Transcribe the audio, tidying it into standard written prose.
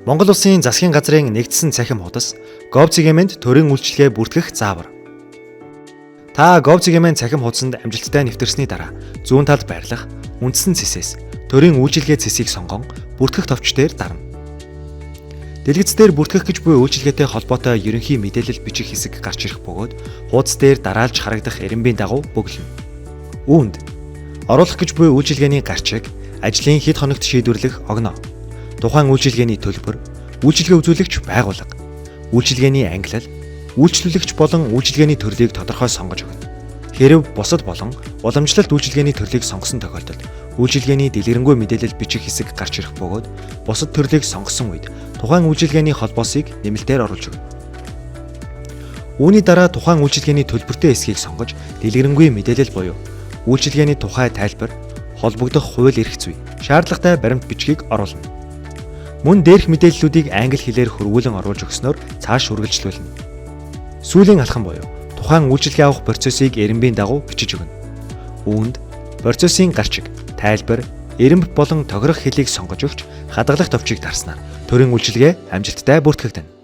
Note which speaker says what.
Speaker 1: Монгол Улсын засгийн газрын нэгдсэн цахим хуудас gov.cgm-д төрийн үйлчилгээ бүртгэх заавар. Та gov.cgm цахим хуудсанд амжилттай нэвтэрсний дараа зүүн талд байрлах үндсэн цэсээс төрийн үйлчилгээ цэсийг сонгон бүртгэх товч дээр дарна. Дэлгэц дээр бүртгэх гэж буй үйлчилгээтэй холбоотой ерөнхий мэдээлэл бичих хэсэг гарч ирэх бөгөөд хуудас дээр дараалж харагдах эрэмбийн дагуу бөглөнө. Үүнд оруулах гэж буй үйлчилгээний гарчиг, ажлын хэд хоногт шийдвэрлэх огноо, тухайн үйлчилгээний төлбөр, үйлчилгээ үзүүлэгч байгууллага, үйлчилгээний ангилал, үйлчлүүлэгч болон үйлчилгээний төрлийг тодорхой сонгож өгнө. Хэрэв бусад болон уламжлалт үйлчилгээний төрлийг сонгосон тохиолдолд үйлчилгээний дэлгэрэнгүй мэдээлэл бичих хэсэг гарч ирэх бөгөөд бусад төрлийг сонгосон үед тухайн үйлчилгээний холбоосыг нэмэлтээр оруулж өгнө. Үүний дараа тухайн үйлчилгээний төлбөртэй хэсгийг сонгож дэлгэрэнгүй мэдээлэл буюу үйлчилгээний тухай тайлбар, холбогдох хууль эрх зүй, шаардлагатай баримт бичгийг оруулна. Мөн дээрх мэдээллүүдийг англи хэлээр хөрвүүлэн оруулж өгснөөр цааш үргэлжлүүлнэ. Сүүлийн алхам буюу тухайн үйлчилгээ авах процессыг эрэмбийн дагуу бичиж өгнө. Үүнд процессын гарчиг, тайлбар, эрэмб болон тохирох хэлийг сонгож өгч хадгалах товчийг дарснаар төрийн үйлчилгээ амжилттай бүртгэгдэнэ.